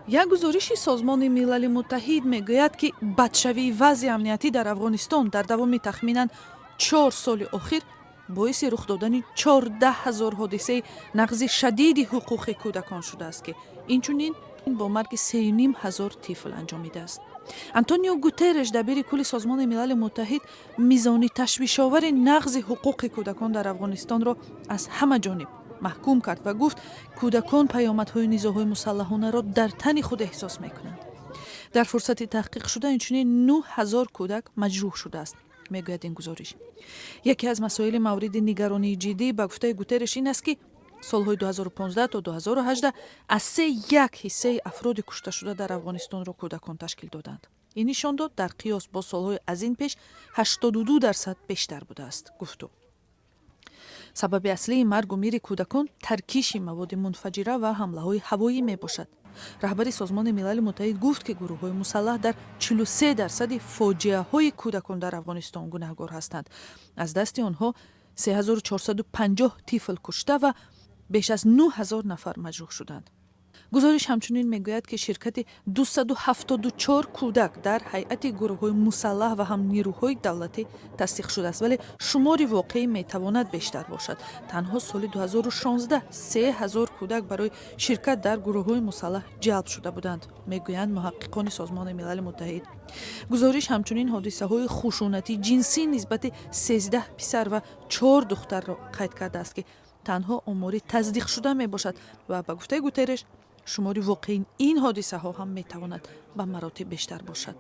Як гузориши Созмони Милали Муттаҳид мегӯяд, ки бадшавии вазъи амниятӣ дар Афғонистон дар давоми тахминан 4 соли охир боиси рух додани 14 000 ҳодисаи нақзи шадиди ҳуқуқи кӯдакон шудааст, ки инчунин бо марги 3,5 ҳазор тифл анҷомидааст. Антонио Гутерреш, дабири кулли Созмони Милали Муттаҳид, мизони ташвишовари нақзи ҳуқуқи кӯдакон дар Афғонистонро аз ҳама ҷониб маҳкум кард ва гуфт, кӯдакон паёмадҳои низоъҳои мусаллаҳонаро дар тани худ эҳсос мекунанд. Дар фурсати таҳқиқшуда инчунин 9000 кӯдак маҷрӯҳ шудааст, мегӯяд ин гузориш. Яке аз масоили мавриди нигаронии ҷиддӣ, ба гуфтаи Гутерреш, ин аст, ки солҳои 2015 то 2018 аз се як ҳиссаи афроди кушташуда дар Афғонистонро кӯдакон ташкил доданд. Ин нишондод дар қиёс бо солҳои аз ин пеш 82% бештар будааст, гуфт ӯ. Сабаби аслии маргу мири кӯдакон таркиши маводи мунфаҷира ва ҳамлаҳои ҳавоӣ мебошад. Раҳбари Созмони Милали Муттаҳид гуфт, ки гурӯҳҳои мусаллаҳ дар 43% фоҷиаҳои кӯдакон дар Афғонистон гунаҳгор ҳастанд. Аз дасти онҳо 3450 тифл кушта ва беш аз 9000 нафар маҷрӯҳ шуданд. Гузориш ҳамчунин мегӯяд, ки ширкати 274 кӯдак дар ҳайати гурӯҳҳои мусаллаҳ ва ҳам нерӯҳои давлатӣ тасдиқ шудааст, вале шумори воқеӣ метавонад бештар бошад. Танҳо соли 2016 3000 кӯдак барои ширкат дар гурӯҳҳои мусаллаҳ ҷалб шуда буданд, мегӯянд муҳаққиқони Созмони Милали Муттаҳид. Гузориш ҳамчунин ҳодисаҳои хушунати ҷинсӣ нисбати 13 писар ва чор духтарро қайд кардааст, ки танҳо омори тасдиқшуда мебошад ва, ба гуфтаи Гутерреш, шумори воқеии ин ҳодисаҳо ҳам метавонад ба маротиб бештар бошад.